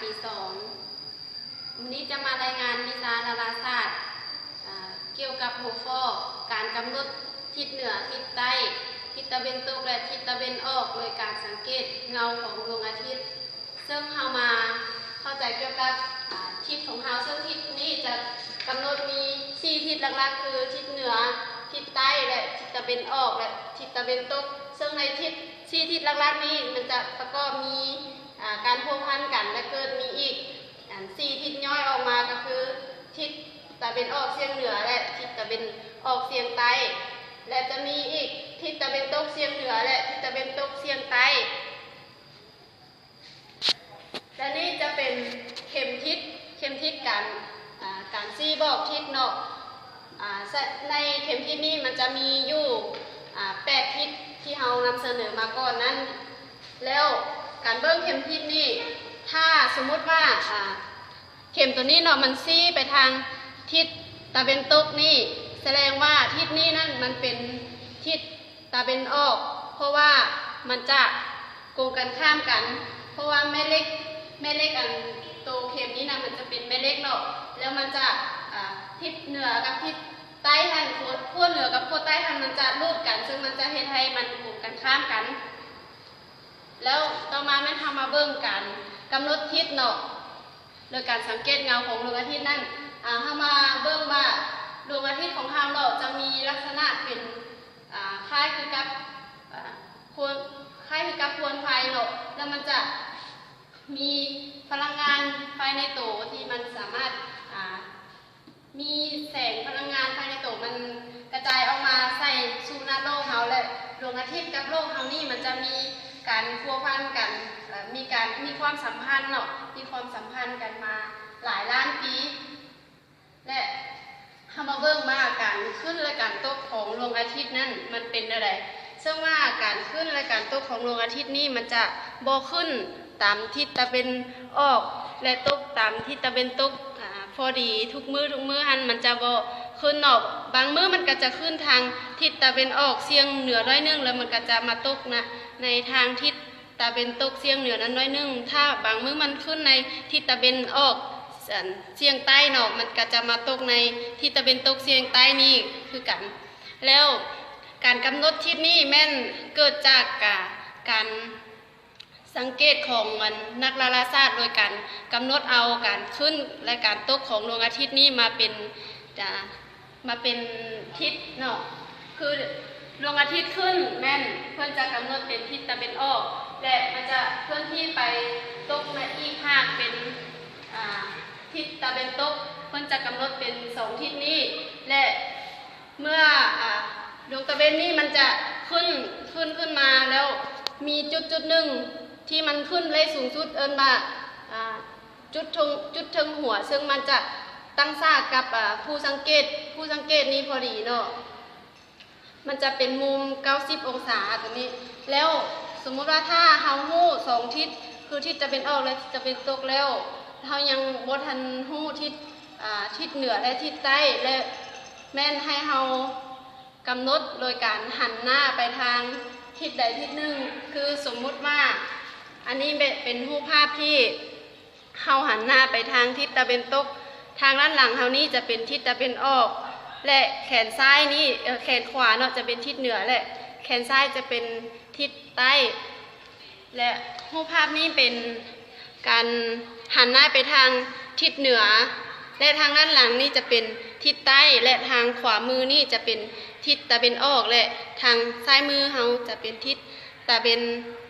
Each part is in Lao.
ປີສອງ. ມື້ນີ້ຈະມາລາຍງານວິຊາດາລາສາດ ອາ ກ່ຽວກັບຫົວຂໍ້ການກຳນົດທິດເໜືອ, ທິດໃຕ້, ທິດຕາເວັນຕົກ ແລະ ທິດຕາເວັນອອກ ໂດຍການສັງເກດເງົາຂອງດວງອາທິດ. ເຊິ່ງເຮົາມາເຂົ້າໃຈກ່ຽວກັບ ອາ ທິດຂອງເຮົາ, ເຊິ່ງທິດນີ້ຈະກຳນົດມີສີ່ທິດຫຼັກໆ ຄືທິດເໜືອ, ທິດໃຕ້ ແລະ ທິດຕາເວັນອອກ ແລະ ທິດຕາເວັນຕົກ. ເຊິ່ງໃນທິດ ສີ່ທິດຫຼັກໆນີ້ ມັນຈະປະກອບມີ ອາ ການພົວພັນກັນ ແລະ ເກີດມີອີກ ອັນ ສີ່ທິດຍ່ອຍອອກມາກໍຄື ທິດຕາເວັນອອກສ່ຽງເໜືອ ແລະ ທິດຕາເວັນອອກສ່ຽງໃຕ້ ແລະ ຈະມີອີກ ທິດຕາເວັນຕົກສ່ຽງເໜືອ ແລະ ທິດຕາເວັນຕົກສ່ຽງໃຕ້. ແລະ ນີ້ຈະເປັນເຂັມທິດ, ເຂັມທິດການ ອາ ການຊີ້ບອກທິດເນາະ. ອາ ໃນເຂັມທິດນີ້ມັນຈະມີຢູ່ ອາ ແປດທິດທີ່ເຮົານຳສະເໜີມາກ່ອນນັ້ນ. ແລ້ວການເບິ່ງເຂັມທິດນີ້ ຖ້າສົມມຸດວ່າ ອາ ເຂັມໂຕນີ້ເນາະ ມັນຊີ້ໄປທາງທິດຕາເວັນຕົກນີ້ ສະແດງວ່າທິດນີ້ນັ້ນມັນເປັນທິດຕາເວັນອອກ ເພາະວ່າມັນຈະກົງກັນຂ້າມກັນ ເພາະວ່າແມ່ເຫຼັກ, ແມ່ເຫຼັກອັນໂຕເຂັມນີ້ນະ ມັນຈະເປັນແມ່ເຫຼັກເນາະ ແລ້ວມັນຈະ ອາ ທິດເໜືອກັບທິດໃຕ້ຫັ້ນ, ຂົ້ວເໜືອກັບຂົ້ວໃຕ້ຫັ້ນ ມັນຈະຮູດກັນ ເຊິ່ງມັນຈະເຮັດໃຫ້ມັນກົງກັນຂ້າມກັນ. ແລ້ວຕໍ່ມາແມ່ນເຮົາມາເບິ່ງການກຳນົດທິດເນາະ ໂດຍການສັງເກດເງົາຂອງດວງອາທິດນັ້ນ. ອາ ເຮົາມາເບິ່ງວ່າດວງອາທິດຂອງເຮົາເນາະ ຈະມີລັກສະນະເປັນ ອາ ຄ້າຍຄືກັບ ອາ ຄວນ, ຄ້າຍຄືກັບຄວນໄຟເນາະ ແລ້ວມັນຈະມີພະລັງງານພາຍໃນໂຕທີ່ມັນສາມາດ ອາ ມີແສງພະລັງງານພາຍໃນໂຕມັນກະຈາຍອອກມາໃສ່ສູ່ໜ້າໂລກເຮົາ ແລະ ດວງອາທິດກັບໂລກເຮົານີ້ ມັນຈະມີການພົວພັນກັນ ເອີ ມີການ ມີຄວາມສຳພັນເນາະ ມີຄວາມສຳພັນກັນມາຫຼາຍລ້ານປີ. ແລະ ເຮົາມາເບິ່ງວ່າການຂຶ້ນ ແລະ ການຕົກຂອງດວງອາທິດນັ້ນມັນເປັນແນວໃດ. ເຊິ່ງວ່າການຂຶ້ນ ແລະ ການຕົກຂອງດວງອາທິດນີ້ ມັນຈະບໍ່ຂຶ້ນຕາມທິດຕາເວັນອອກ ແລະ ຕົກຕາມທິດຕາເວັນຕົກ ອາ ພໍດີທຸກມື້, ທຸກມື້ຫັ້ນມັນຈະບໍ່ຂຶ້ນເນາະ. ບາງມື້ມັນກໍຈະຂຶ້ນທາງທິດຕາເວັນອອກສ່ຽງເໜືອໜ້ອຍໜຶ່ງ ແລ້ວມັນກໍຈະມາຕົກນະ ໃນທາງທິດຕາເວັນຕົກສ່ຽງເໜືອນັ້ນໜ້ອຍໜຶ່ງ. ຖ້າບາງມື້ມັນຂຶ້ນໃນທິດຕາເວັນອອກ ອັນ ສ່ຽງໃຕ້ເນາະ ມັນກໍຈະມາຕົກໃນທິດຕາເວັນຕົກສ່ຽງໃຕ້ນີ້ຄືກັນ. ແລ້ວການກຳນົດທິດນີ້ແມ່ນເກີດຈາກ ກາ ການສັງເກດຂອງ ອັນ ນັກດາລາສາດ ໂດຍການກຳນົດເອົາການຂຶ້ນ ແລະ ການຕົກຂອງດວງອາທິດນີ້ມາເປັນ ຈະ ມາເປັນທິດເນາະ ຄືດວງອາທິດຂຶ້ນແມ່ນເພິ່ນຈະກຳນົດເປັນທິດຕາເວັນອອກ ແລະ ມັນຈະເຄື່ອນທີ່ໄປຕົກໃນອີກພາກເປັນ ອາ ທິດຕາເວັນຕົກ ເພິ່ນຈະກຳນົດເປັນສອງທິດນີ້ ແລະ ເມື່ອ ອາ ດວງຕາເວັນນີ້ມັນຈະຂຶ້ນ, ຂຶ້ນ, ຂຶ້ນມາແລ້ວ ມີຈຸດ, ຈຸດໜຶ່ງທີ່ມັນຂຶ້ນໄດ້ສູງສຸດ ເອີ້ນວ່າ ອາ ຈຸດເທິງ, ຈຸດເທິງຫົວ ເຊິ່ງມັນຈະຕັ້ງສາດກັບ ອາ ຜູ້ສັງເກດ, ຜູ້ສັງເກດນີ້ພໍດີເນາະ. ມັນຈະເປັນມຸມເກົ້າສິບອົງສາຕົງນີ້. ແລ້ວສົມມຸດວ່າຖ້າເຮົາຮູ້ສອງທິດ ຄືທິດຕາເວັນອອກ ແລະ ທິດຕາເວັນຕົກແລ້ວ ເຮົາຍັງບໍ່ທັນຮູ້ທິດ ອາ ທິດເໜືອ ແລະ ທິດໃຕ້ ແລະ ແມ່ນໃຫ້ເຮົາກຳນົດໂດຍການຫັນໜ້າໄປທາງທິດໃດທິດໜຶ່ງ. ຄືສົມມຸດວ່າ ອັນນີ້ເປັນ ເປັນຮູບພາບທີ່ ເຮົາຫັນໜ້າໄປທາງທິດຕາເວັນຕົກ, ທາງດ້ານຫຼັງເຮົານີ້ຈະເປັນທິດຕາເວັນອອກ ແລະ ແຂນຊ້າຍນີ້, ເອີ, ແຂນຂວາເນາະ ຈະເປັນທິດເໜືອ ແລະ ແຂນຊ້າຍຈະເປັນທິດໃຕ້. ແລະ ຮູບພາບນີ້ເປັນການຫັນໜ້າໄປທາງທິດເໜືອ ແລະ ທາງດ້ານຫຼັງນີ້ຈະເປັນທິດໃຕ້ ແລະ ທາງຂວາມືນີ້ຈະເປັນທິດຕາເວັນອອກ ແລະ ທາງຊ້າຍມືເຮົາຈະເປັນທິດຕາເວັນ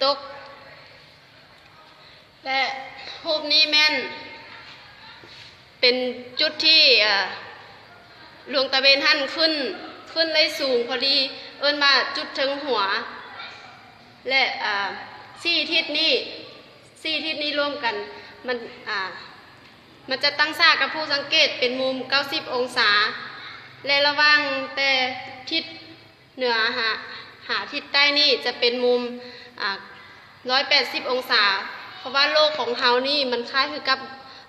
ຕົກ. ແລະ ຮູບນີ້ແມ່ນເປັນຈຸດທີ່ ເອີ ດວງຕາເວັນຫັ້ນຂຶ້ນ, ຂຶ້ນໄດ້ສູງພໍດີ ເອີ້ນວ່າຈຸດເທິງຫົວ. ແລະ ເອີ ສີ່ທິດນີ້, ສີ່ທິດນີ້ລວມກັນ ມັນ, ເອີ ມັນຈະຕັ້ງສາດກັບຜູ້ສັງເກດເປັນມຸມເກົ້າສິບອົງສາ ແລະ ລະຫວ່າງແຕ່ທິດ ເໜືອຫາ, ຫາທິດໃຕ້ນີ້ຈະເປັນມຸມ, ອາ, ຮ້ອຍແປດສິບອົງສາ, ເພາະວ່າໂລກຂອງເຮົານີ້ມັນຄ້າຍຄືກັບ,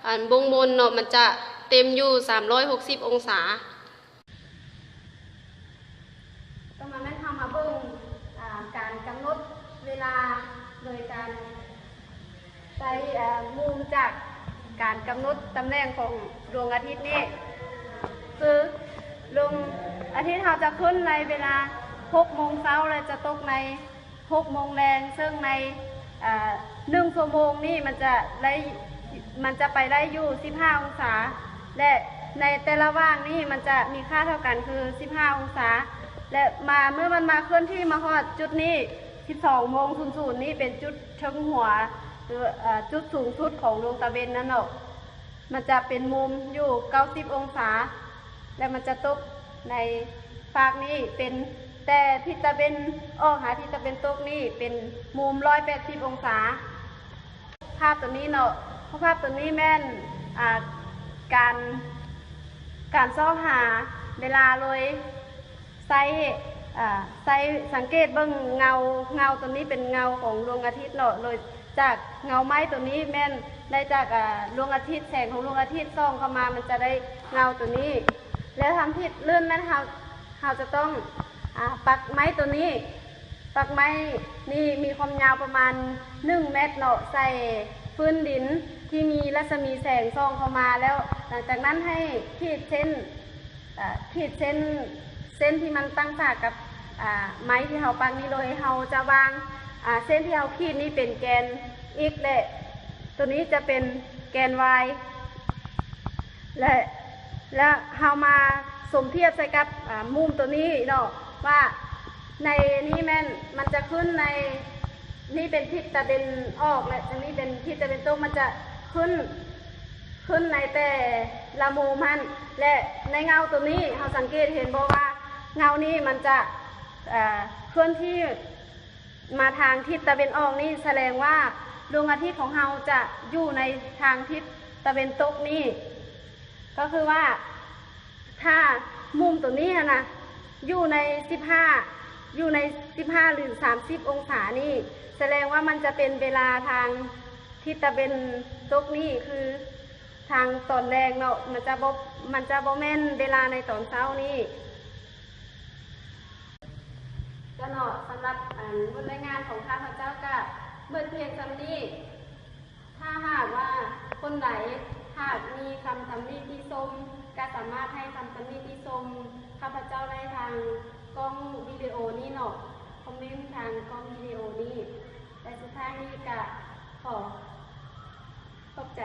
ອັນ, ວົງມົນເນາະ, ມັນຈະເຕັມຢູ່ສາມຮ້ອຍຫົກສິບອົງສາ. ຕໍ່ມາແມ່ນເຮົາມາເບິ່ງ, ອາ, ການກຳນົດເວລາໂດຍການໃຊ້, ອາ, ມຸມຈາກ ການກຳນົດຕຳແໜ່ງຂອງດວງອາທິດນີ້ ຄືດວງອາທິດເຮົາຈະຂຶ້ນໃນເວລາຫົກໂມງເຊົ້າ ແລະ ຈະຕົກໃນຫົກໂມງແລງ, ເຊິ່ງໃນ ເອີ ໜຶ່ງຊົ່ວໂມງນີ້ມັນຈະໄດ້ ມັນຈະໄປໄດ້ຢູ່ສິບຫ້າອົງສາ ແລະ ໃນແຕ່ລະຫວ່າງນີ້ມັນຈະມີຄ່າເທົ່າກັນຄືສິບຫ້າອົງສາ ແລະ ມາ ເມື່ອມັນມາເຄື່ອນທີ່ມາຮອດຈຸດນີ້ ສິບສອງໂມງສູນສູນນີ້ເປັນຈຸດເທິງຫົວ ຫຼື ເອີ ຈຸດສູງສຸດຂອງດວງຕາເວັນນັ້ນເນາະ. ມັນຈະເປັນມຸມຢູ່ເກົ້າສິບອົງສາ ແລະ ມັນຈະຕົກໃນຟາກນີ້ເປັນ ແຕ່ທິດຕາເວັນອອກຫາທິດຕາເວັນຕົກນີ້ເປັນມຸມຮ້ອຍແປດສິບອົງສາ. ພາບຕົວນີ້ເນາະ ພາບຕົວນີ້ແມ່ນ ອ່າ ການ ການຊອກຫາເວລາໂດຍ ໃຊ້ ເອີ ໃຊ້ສັງເກດເບິ່ງເງົາ, ເງົາຕົວນີ້ເປັນເງົາຂອງດວງອາທິດເນາະ, ໂດຍຈາກເງົາໄມ້ຕົວນີ້ແມ່ນໄດ້ຈາກ ເອີ ດວງອາທິດ, ແສງຂອງດວງອາທິດສ່ອງເຂົ້າມາ ມັນຈະໄດ້ເງົາຕົວນີ້. ແລ້ວທຳອິດເລື່ອນແມ່ນເຮົາ ເຮົາຈະຕ້ອງ ອາ ປັກໄມ້ຕົວນີ້, ປັກໄມ້ນີ້ມີຄວາມຍາວປະມານໜຶ່ງແມັດເນາະ, ໃສ່ພື້ນດິນທີ່ມີລັດສະໝີແສງສ່ອງເຂົ້າມາ, ແລ້ວຫຼັງຈາກນັ້ນໃຫ້ຂີດເສັ້ນ ເອີ ຂີດເສັ້ນ ເສັ້ນທີ່ມັນຕັ້ງສາກັບ ອາ ໄມ້ທີ່ເຮົາປັກນີ້ ໂດຍເຮົາຈະວາງ ອາ ເສັ້ນທີ່ເຮົາຂີດນີ້ເປັນແກນ x ແລະ ຕົວນີ້ຈະເປັນແກນ y ແລະ ແລະ ເຮົາມາສົມທຽບໃສ່ກັບ ອາ ມຸມຕົວນີ້ເນາະ ວ່າໃນນີ້ແມ່ນມັນຈະຂຶ້ນໃນ ນີ້ເປັນທິດຕາເວັນອອກ ແລະ ທາງນີ້ເປັນທິດຕາເວັນຕົກ, ມັນຈະຂຶ້ນ ຂຶ້ນໃນແຕ່ລະມຸມຫັ້ນ ແລະ ໃນເງົາຕົວນີ້ ເຮົາສັງເກດເຫັນບໍ່ວ່າເງົານີ້ມັນຈະ ເອີ ເຄື່ອນທີ່ມາທາງທິດຕາເວັນອອກນີ້ ສະແດງວ່າດວງອາທິດຂອງເຮົາຈະຢູ່ໃນທາງທິດຕາເວັນຕົກນີ້. ກໍຄືວ່າ ຖ້າມຸມຕົວນີ້ຫັ້ນນະ ຢູ່ໃນສິບຫ້າ ຢູ່ໃນສິບຫ້າ ຫຼື ສາມສິບອົງສານີ້ ສະແດງວ່າມັນຈະເປັນເວລາທາງທິດຕາເວັນຕົກນີ້ ຄືທາງຕອນແລງເນາະ, ມັນຈະບໍ່ ມັນຈະບໍ່ແມ່ນເວລາໃນຕອນເຊົ້ານີ້. ກະເນາະ ສຳລັບອັນບົດລາຍງານຂອງຂ້າພະເຈົ້າກະໝົດພຽງສ່ຳນີ້. ຖ້າຫາກວ່າຄົນໃດຫາກມີຄຳຕຳໜິຕິຊົມ ກະສາມາດໃຫ້ຄຳຕຳໜິຕິຊົມຂ້າພະເຈົ້າໄດ້ທາງກ້ອງວິດີໂອນີ້ເນາະ, ຄອມເມັນທາງກ້ອງວິດີໂອນີ້. ແລະ ສຸດທ້າຍນີ້ກະຂໍຂອບໃຈ.